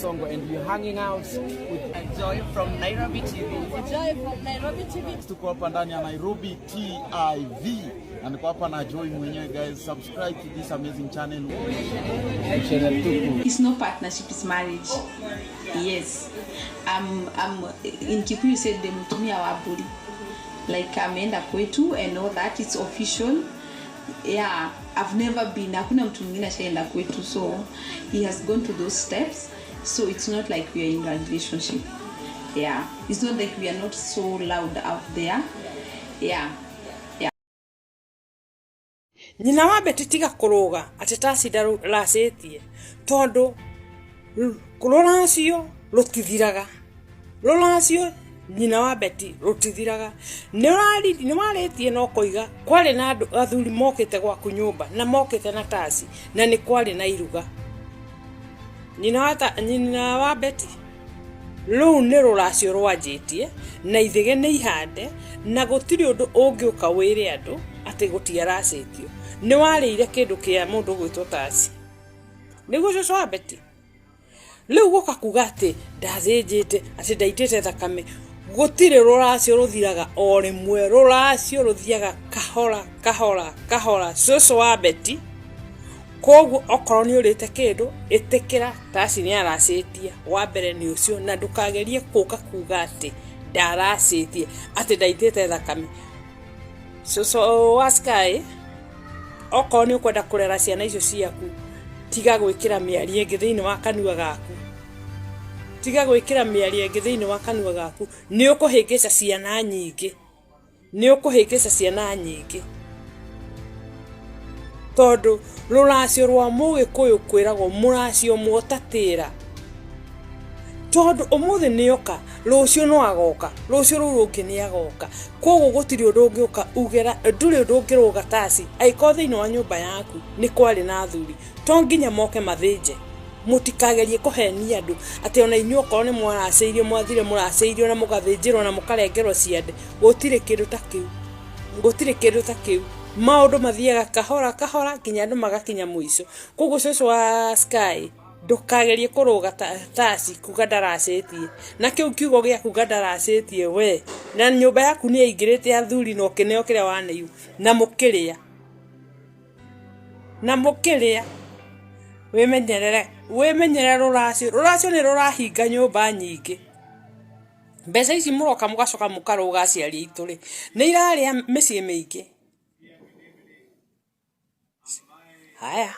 Onsongo and we're hanging out with Joy from Nairobi TV. Joy from Nairobi TV. Tuko hapa ndani ya Nairobi TIV na niko hapa na Joy mwenyewe guys. Subscribe to this amazing channel. Channel Tuku. It's no partnership, it's marriage. Yes. In Kikuyu said the mutumia wa buri. Like ameenda kwetu and all that, it's official. Yeah, I've never been, hakuna mtu mwingine ashaenda kwetu, so he has gone to those steps. So it's not like we are in a relationship. Yeah, it's not like we are not so loud out there. Yeah. Yeah. Nyina wa Beti, tiga kũrũga atĩ taci ndaracĩtie, tondũ rũracio rũtithiraga. Rũracio, nyina wa Beti, rũtithiraga. Nĩ warĩtie na ũkoiga kwarĩ na andũ athuri mokĩte gwaku nyũmba na mokĩte na taci na nĩ kwarĩ na iruga. Nyina wa Beti, rũu nĩ rũracio rwanjĩtie na ithĩge nĩ ihande, na gũtirĩ ũndũ ũngĩũka wĩre andũ atĩ gũtiaracĩtio. Nĩ warĩire kĩndũ kĩa mũndũ gwĩtwo taci, nĩguo cũcũ wa Beti rĩu gũka kuga atĩ ndathĩnjĩte, atĩ ndaitĩte thakame. Gũtirĩ rũracio rũthiraga o rĩmwe, rũracio rũthiaga kahora kahora kahora, cũcũ wa Beti. Koguo okorwo nĩ ũrĩte kĩndũ, ĩtĩkĩra taci nĩ aracĩtie. Wa mbere nĩ ũcio, na ndũkagerie kũka kuga atĩ ndaracĩtie, atĩ ndaitĩte thakame. Cũcũ wa Sky, okorwo nĩ ũkwenda kũrera ciana icio ciaku, tiga gwĩkĩra mĩario ĩngĩ thĩinĩ wa kanua gaku. Tiga gwĩkĩra mĩario ĩngĩ thĩinĩ wa kanua gaku. Nĩ ũkũhĩngĩca ciana nyingĩ, nĩ ũkũhĩngĩca ciana nyingĩ, tondũ rũracio rwa mũgĩkũyũ kwĩragwo mũracio mwotatĩra, tondũ ũmũthĩ nĩoka, rũciũ no agoka, rũciũ rũu rũngĩ nĩ agoka. Koguo gũtirĩ ũndũ ũngĩũka ugera, ndũrĩ ũndũ ũngĩrũga taci. Angĩkorwo thĩinĩ wa nyũmba yaku nĩ kwarĩ na athuri, to nginya moke mathĩnje. Mũtikagerie kũhenia andũ atĩ ona inyuĩ okorwo nĩ mwaracĩirio, mwathire mũracĩirio na mũgathĩnjĩrwo na mũkarengerwo ciande. Gũtirĩ kĩndũ ta kĩu, gũtirĩ kĩndũ ta kĩu. Maũndũ mathiaga kahora kahora nginya andũ magakinya mũico. Koguo cũcũ wa Sky, ndũkagerie kũrũga taci kuga ndaracĩtie, na kĩu kiugo gĩa kuga ndaracĩtie, we na nyũmba yaku nĩ yaingĩrĩte athuri na ũkĩneo kĩrĩa waneirwo na mũkĩrĩa na mũkĩrĩa. Wĩmenyerere, wĩmenyerere. Rũracio, rũracio nĩ rũrahinga nyũmba nyingĩ. Mbeca ici mũroka mũgacoka mũkarũga aciari aitũ rĩ, nĩ irarĩa mĩciĩ mĩingĩ. Haya.